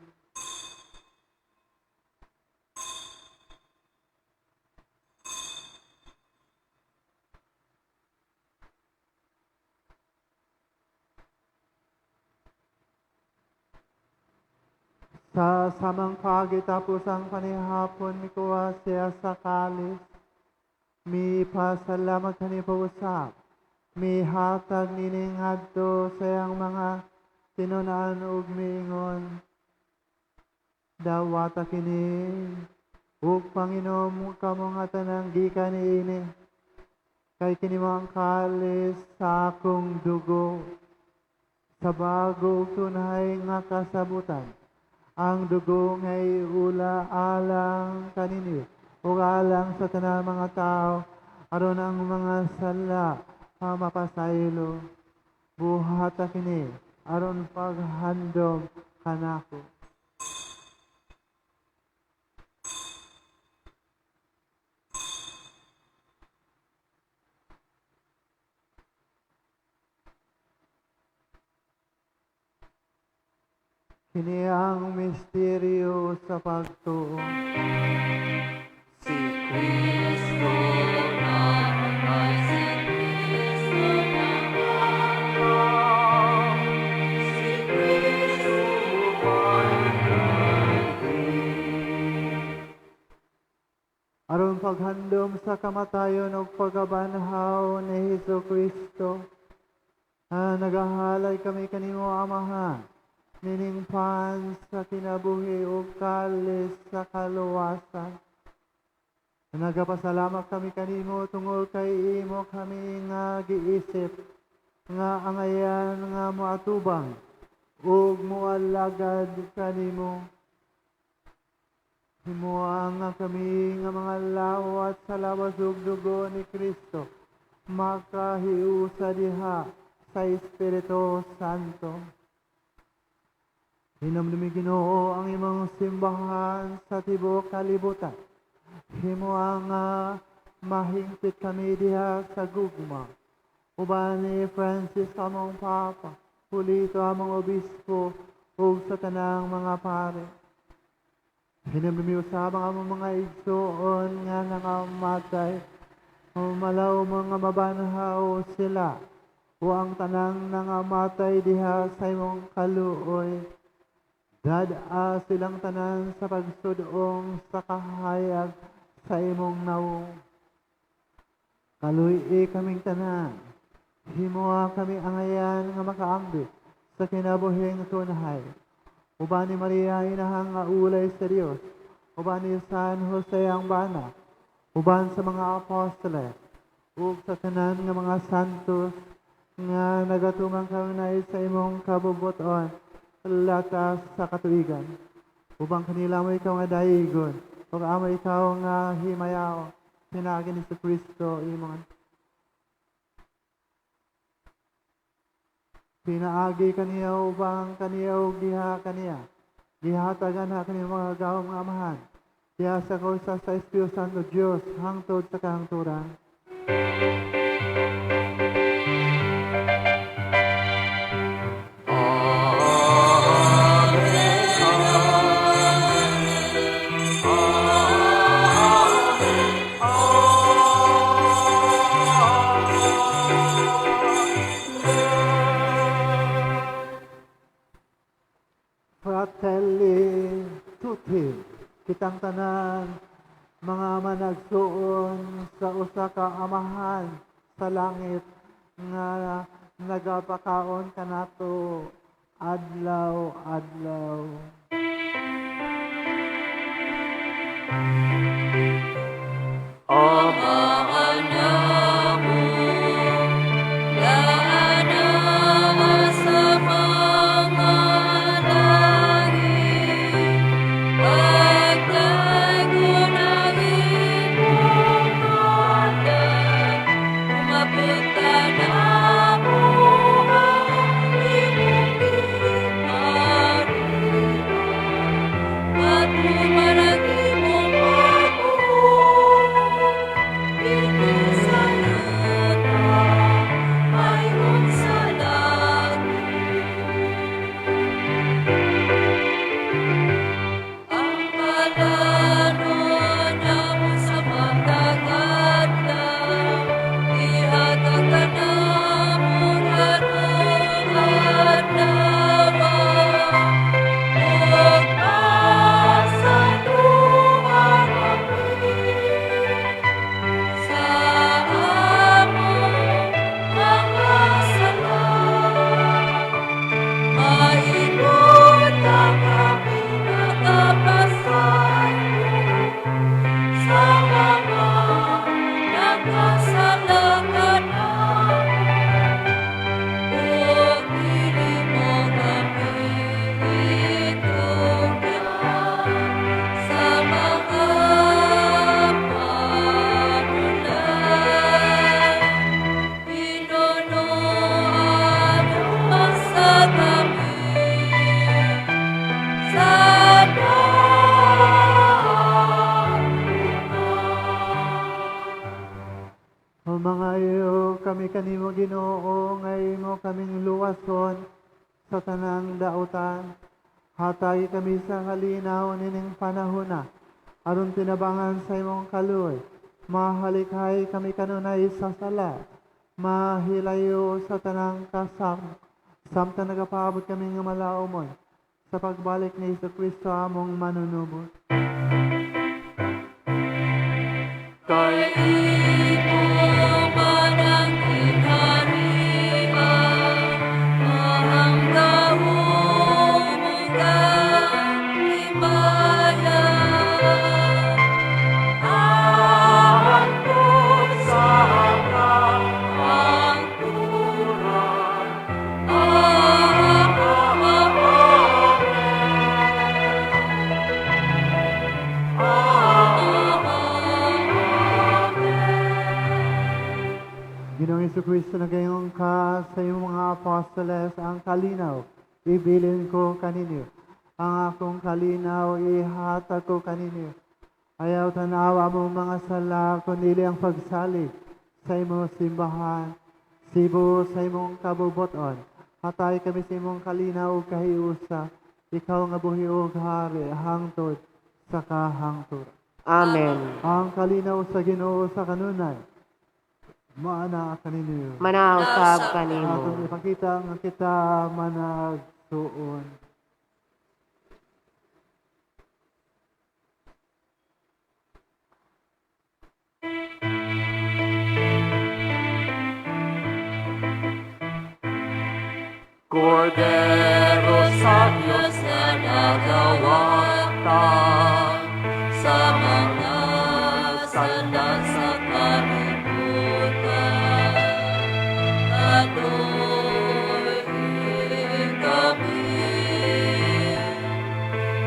Sa samang paagi tapos ang panihapon, mikuha siya sa kalis. Mipasalamat kanimo usab. Mihatag niini ngadto sa iyang mga tinun-an ug miingon: "Dawata kini ug panginom kamo nga tanan gikan niini, kay kini mao ang kalis sa akong dugo, sa bago ug tunhay nga kasabutan, ang dugo nga iula alang kaninyo ug alang sa tanang mga tawo aron ang mga sala mapasaylo. Buhata kini aron paghandom kanako." Kini ang misteryo sa pagtuo. Si Kristo paghandom sa kamatayon ug pagkabanhaw ni Hesus Kristo, nagahalay kami kanimo, Amahan, nining pan sa kinabuhi ug kalis sa kaluwasan. Nagapasalamat kami kanimo tungod kay imo kami nga giisip nga angayan nga moatubang ug moalagad kanimo. Himoa nga kami nga mga lawat sa lawas ug dugo ni Kristo makahiusa diha sa Espiritu Santo. Hinumdumi, Ginoo, ang imong simbahan sa tibuok kalibutan. Himoa nga mahingpit kami diha sa gugma, uban ni Francis among Papa, Julito among Obispo, ug sa tanang mga pare. Hinumdumi usab ang among mga igsoon nga nangamatay, malaw mga mabanhaw sila, o ang tanang nangamatay diha sa imong kaluoy. Dad-a silang tanan sa pagsudong sa kahayag sa imong nawong. Kaluy-i kaming tanan. Himoa kami angayan nga makaambit sa kinabuhing tunhay, uban ni Maria, inahang nga ulay sa Dios, uban ni San Jose ang bana, uban sa mga apostoles, ug sa tanan nga mga santos nga nagatumang kanunay sa imong kabubut-on latas sa katuigan. Ubang kanila amo ikaw nga daygon, ug amo ikaw nga himayaon, pinaagi ni Kristo imong. Pinaagi kaniya ubang kaniya ug diha kaniya. Gihatagan ha kaniya mga gahom nga Amahan. Diha sa kausa sa Espiritu Santo Dios hangtod sa kahangturan. Fratelli tutti, kitang tanan, mga managsuon sa usa ka Amahan sa langit nga nagapakaon kanato adlaw-adlaw. Ama namo, nga sa mga langit, pagdaygon ang imong ngalan, umabot kanamo ang imong gingharian, matuman ang imong pagbuot, dinhi sa yuta, ayon sa langit. Ang palanon namo sa matag adlaw, ihatag kanamo karong adlaw. Ug pasaynua kami sa among mga sala, Maingon nga kami nagapasaylo sa mga nagkasala kanamo. Ug dili mo kami itugyan sa mga panulay. Hinunoan sa kami sa dautan. O mangayo kami kanimo, Ginoo, nga imo kaming luwason sa tanang dautan. Hatagi kami sa kalinaw nining panahona aron tinabangan sa imong kaluoy, mahalikay kami kanunay sa sala, mahilayo sa tanang kasam, samtang nagapaabot kami nga malaumon sa pagbalik ni Hesus Kristo among manunubos. Kay Imo man ang gingharian, ang gahom ug ang himaya. Hangtod sa Ang kahangturan. Amen. Ginoong Kristo, nagaingon ka sa iyong mga apostoles ang kalinaw, ibilin ko kaninyo. Ang akong kalinaw, ihatag ko kaninyo. Ayaw tanawa mo mga sala, kundi ang pagsalig sa imong simbahan, sibo sa imong kabuboton. Hatay kami sa imong kalinaw ug kahiusa, ikaw nga buhi ug hari, hangtod sa kahangturan. Amen. Ang kalinaw sa Ginoo sa kanunay, maana kaninyo. Manaw sab Atong kanimo. ipakita nga kita managsuon. Kordero sa Diyos Diyos na nagawata sa mga sala sa kalibutan. Adoy kami,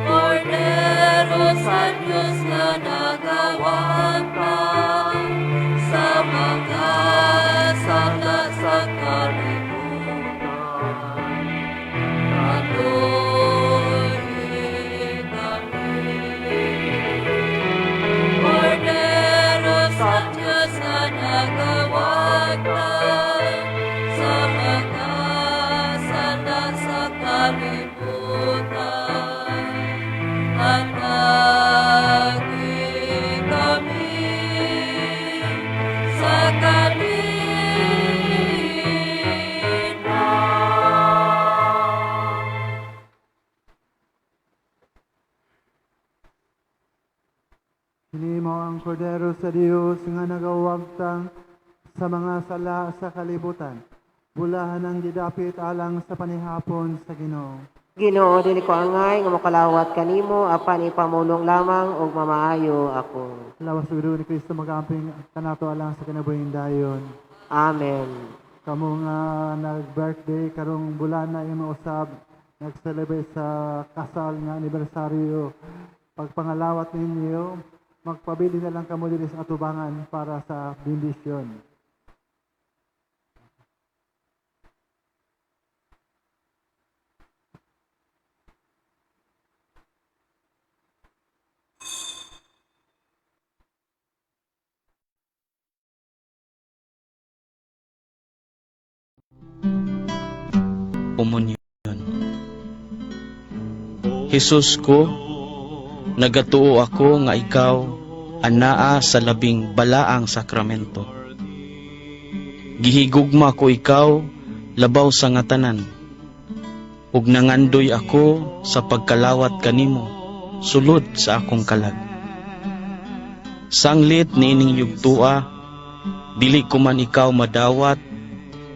Kordero sa Diyos na nagawata sa mga sala sa kalibutan. Adoy kami, Kordero sa Diyos na nagawata sa mga sala sa kalibutan. Hatagi kami sa kalinaw. Kini mo ang kordero sa Dios nga nagawagtang sa mga sala sa kalibutan. Bulahan ang gidapit alang sa panihapon sa Ginoo. Ginoo, dili ko angay nga mokalawat kanimo apan ipamulong lamang ug mamaayo ako. Lawas ug dugo ni Kristo magamping kanato alang sa kinabuhing dayon. Amen. Kamo nga nag-birthday karong bulan na imo usab, nag-celebrate sa kasal nga anibersaryo. Pagpangalawat ninyo, magpabili na lang kamo diri sa atubangan para sa bendisyon. Komunyon. Jesus ko, nagatuo ako nga ikaw anaa sa labing balaang sakramento. Gihigugma ko ikaw labaw sa nga tanan. Ug nangandoy ako sa pagkalawat kanimo sulod sa akong kalag. Sanglit niining yugtua, dili ko man ikaw madawat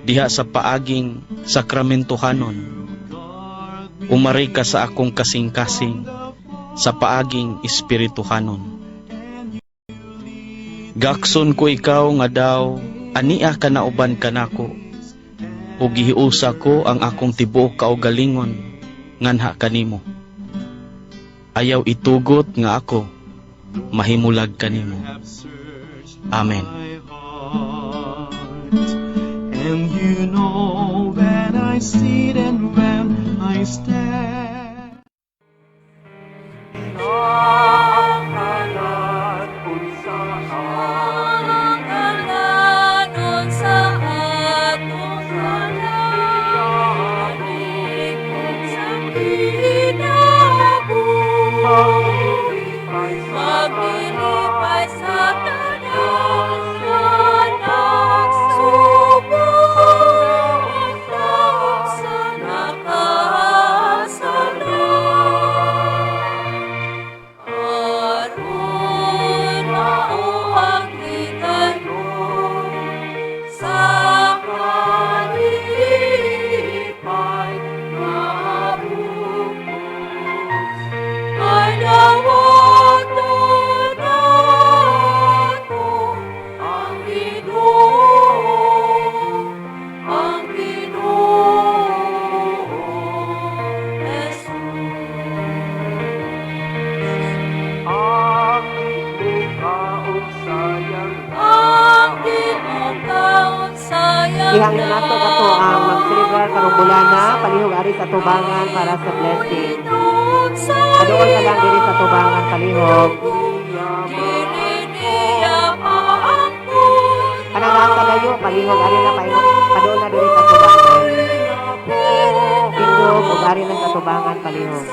diha sa paaging sakramentohanon. Umari ka sa akong kasing-kasing sa paaging espirituhanon. Gakson ko ikaw nga daw ania ka nauban kanako ug gihiusa ko ang akong tibuok kaugalingon nganha kanimo. Ayaw itugot nga ako mahimulag kanimo. Amen. And you know when I sit and when I stand. Ang unsa Ang kalanon sa atong kalanig sa kinabuhi. Maglilipay sa tanan na nagsubo sa nakasala. Aron mao ang Gihangyo nato kato ang mag-celebrar karong bulana, palihog ari sa tubangan para sa blessing. Paduol na lang diri sa tubangan, palihog. Kanang ang kalayo, palihog ari na paingon, paduol na diri sa tubangan. Tindog ug ari na sa tubangan, palihog.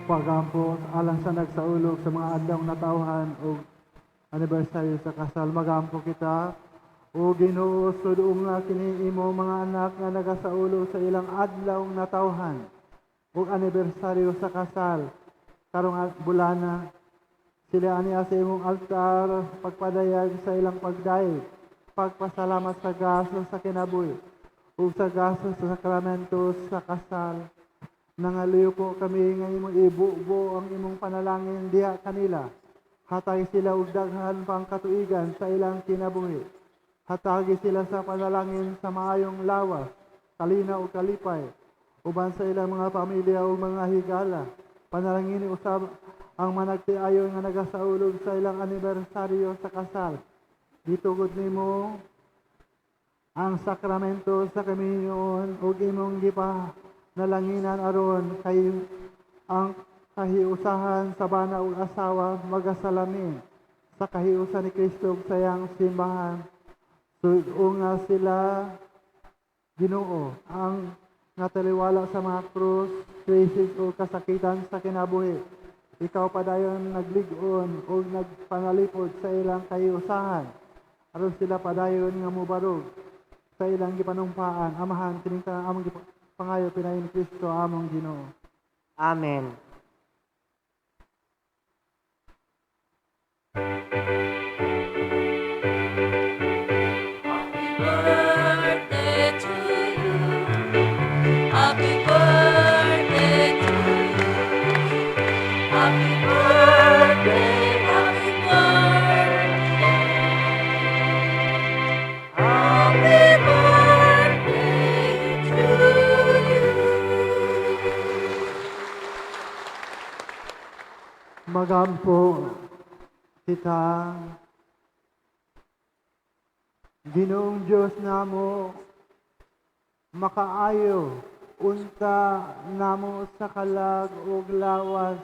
Pagampo alang sa nagsaulog sa mga adlaw natawhan og anibersaryo sa kasal, magampo kita. O Ginoo, suduong nga kini imo mga anak nga nagasaulog sa ilang adlaw natawhan ug anibersaryo sa kasal karong bulana, sila ani sa imong altar pagpadayag sa ilang pagdayeg, pagpasalamat sa gasto sa kinabuhi ug sa gasto sa sakramento sa kasal. Nangaliw po kami nga imong ibubo ang imong panalangin diha kanila. Hatagi sila og daghan pang katuigan sa ilang kinabuhi. Hatagi sila sa panalangin sa maayong lawas, kalina ug kalipay, uban sa ilang mga pamilya ug mga higala. Panalangin usab ang managtiayon nga nagasaulog sa ilang anibersaryo sa kasal. Gitugod nimo ang sakramento sa kamiyon ug imong gipanalanginan aron kay ang kahiusahan sa bana ug asawa magasalamin sa kahiusan ni Kristo ug sayang simbahan. Suod nga sila, Ginoo, ang nataliwala sa mga krus, krisis o kasakitan sa kinabuhi. Ikaw padayon naglig-on o nagpanalipod sa ilang kahiusahan aron sila padayon nga mobarog sa ilang gipanumpaan. Amahan, kining tanan among gipangayo pinayin ni Kristo among Ginoo. Amen. Happy birthday to you. Happy birthday to you. Happy birthday, happy birthday. Happy birthday to you. Magampo kita. Ginoong Diyos namo, makaayo unta namo sa kalag ug lawas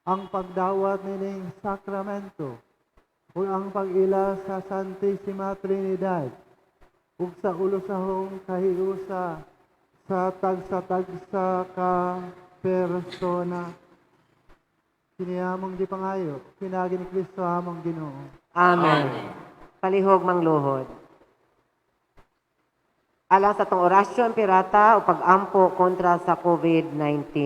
ang pagdawat nining sakramento ug ang pag-ila sa Santissima Trinidad ug sa ulosahong kahiusa sa tagsa-tagsa ka persona. Kini among gipangayo pinaagi ni Kristo among Ginoo. Amen. Palihog mangluhod. Alang sa atong orasyon pirata o pag-ampo kontra sa COVID-19.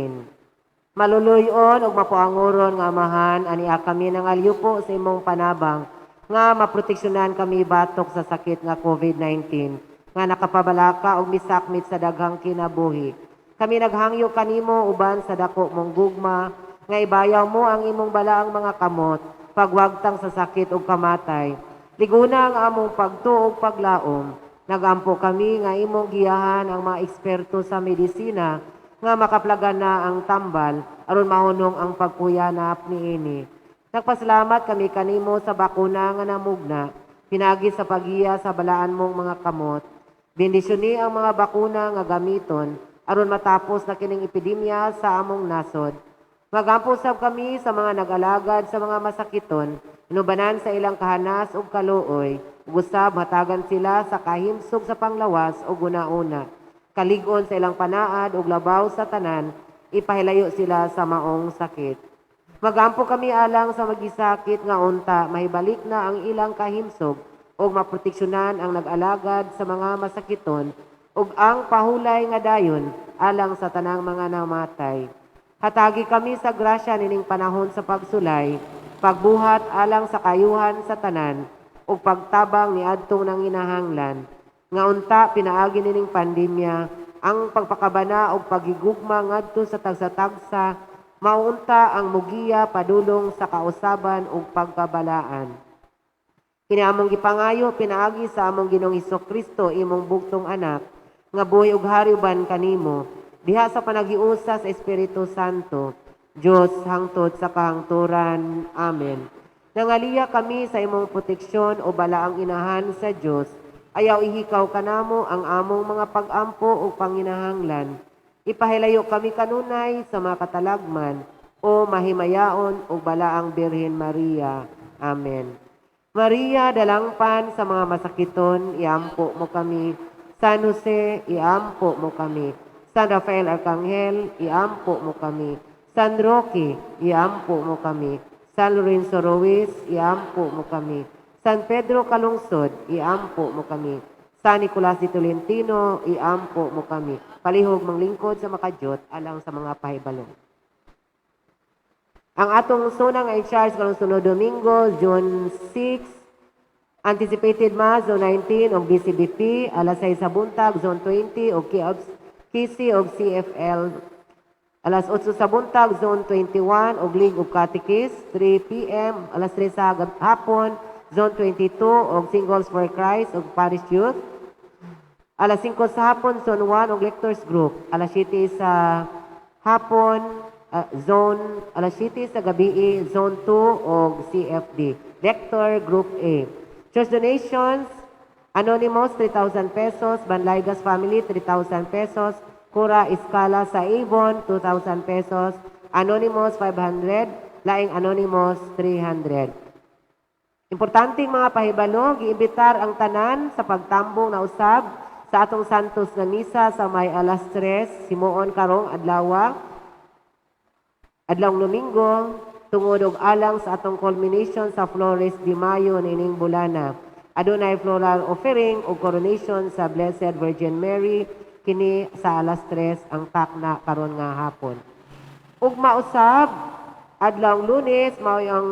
Maluluyon ug mapuanguron nga Amahan, ania kami nangalyupo sa imong panabang nga maproteksyonan kami batok sa sakit nga COVID-19 nga nakapabalaka og misakmit sa daghang kinabuhi. Kami naghangyo kanimo uban sa dako mong gugma nga ibayaw mo ang imong balaang mga kamot pagwagtang sa sakit ug kamatay. Liguna ang among pagtuo ug paglaom. Nagampo kami nga imong giyahan ang mga eksperto sa medisina nga makaplagan na ang tambal aron mahunong ang pagkuyanap niini. Nagpasalamat kami kanimo sa bakuna nga namugna pinaagi sa pagiya sa balaan mong mga kamot. Bendisyoni ang mga bakuna nga gamiton aron matapos na kining epidemya sa among nasod. Magampo sab kami sa mga nag-alagad sa mga masakiton. Inubanan sa ilang kahanas ug kaluoy, ug usab hatagan sila sa kahimsog sa panglawas ug una-una. Kalig-on sa ilang panaad ug labaw sa tanan, ipahilayo sila sa maong sakit. Magampo kami alang sa magisakit nga unta mahibalik na ang ilang kahimsog ug maproteksyonan ang nag-alagad sa mga masakiton ug ang pahulay nga dayon alang sa tanang mga namatay. Hatagi kami sa grasya nining panahon sa pagsulay, pagbuhat alang sa kayuhan sa tanan ug pagtabang niadtong nanginahanglan. Nga unta pinaagi nining pandemya ang pagpakabana ug paghigugma ngadto sa tagsa-tagsa mao unta ang mugiya padulong sa kausaban ug pagkabalaan. Kini among gipangayo pinaagi sa among Ginoong Kristo, imong bugtong anak, nga buhi ug hari uban kanimo diha sa panaghiusa sa Espiritu Santo, Dios hangtod sa kahangturan. Amen. Nangaliya kami sa imong proteksyon, o balaang inahan sa Dios. Ayaw ihikaw kanamo ang among mga pag-ampo ug panginahanglan. Ipahilayo kami kanunay sa mga katalagman, o mahimayaon ug balaang Birhen Maria. Amen. Maria, dalangpan sa mga masakiton, iampo mo kami. San Jose, iampo mo kami. San Rafael Arcangel, iampo mo kami. San Roque, iampo mo kami. San Lorenzo Ruiz, iampo mo kami. San Pedro Calungsod, iampo mo kami. San Nicolas de Tolentino, iampo mo kami. Palihog manglingkod sa makajot alang sa mga pahibalo. Ang atong zona nga in charge karong sunod Domingo, June 6, anticipated Mass, Zone 19 og BCBP, alas 6 sa buntag, Zone 20 og KC og CFL. Alas 8 sa buntag, Zone 21 og League of Catechists, 3 p.m., alas 3 sa hapon, Zone 22 og Singles for Christ og Parish Youth. Alas 5 sa hapon, Zone 1 og Lectors Group. Alas 7 sa hapon, Zone, alas 7 sa gabi, Zone 2 og CFD. Lector Group A. Church donations, Anonymous, 3,000 pesos. Banlaygas Family, 3,000 pesos. Cora Escala sa Avon, 2,000 pesos. Anonymous, 500. Laing Anonymous, 300. Importanteng mga pahibalo, giimbitar ang tanan sa pagtambong na usab sa atong Santos nga Misa sa may alas 3, himuon karong adlaw, adlawng Domingo, tungod og alang sa atong culmination sa Flores de Mayo niining bulana. Adunay floral offering ug coronation sa Blessed Virgin Mary kini sa alas 3 ang takna karon nga hapon. Ugma usab, adlawng Lunes, mao ang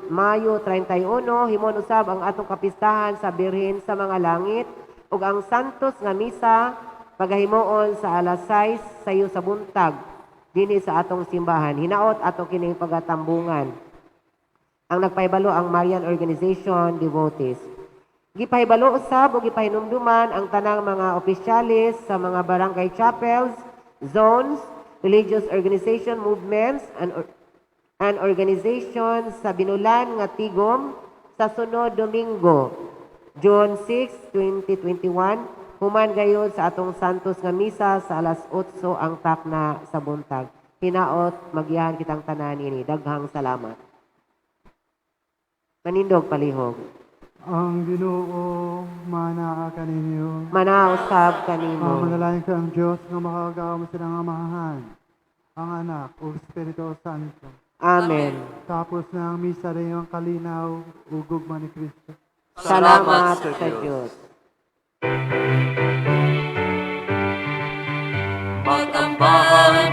Mayo 31, himon usab ang atong kapistahan sa Birhen sa mga langit ug ang Santos nga misa pagahimuon sa alas 6 sayo sa buntag dinhi sa atong simbahan. Hinaot ato kining pagatambungan. Ang nagpahibalo ang Marian Organization Devotees. Gipahibalo usab ug gipahinumduman ang tanang mga opisyalis sa mga barangay chapels, zones, religious organization movements, and organizations sa Binulan nga Tigom sa sunod Domingo, June 6, 2021, human gayud sa atong Santos nga misa sa alas 8 ang takna sa buntag. Hinaot magiyahan kitang tanan ini. Daghang salamat. Manindog palihog. Ang Ginoo manaa kaninyo. Manausab kanimo. Manalangin ka ang Diyos nga makagagahom sa nga Amahan, ang Anak, ug Espiritu Santo. Amen. Tapos na ang misa rin ang kalinaw ug gugma ni Kristo. Salamat sa Diyos. Mag-ambahan.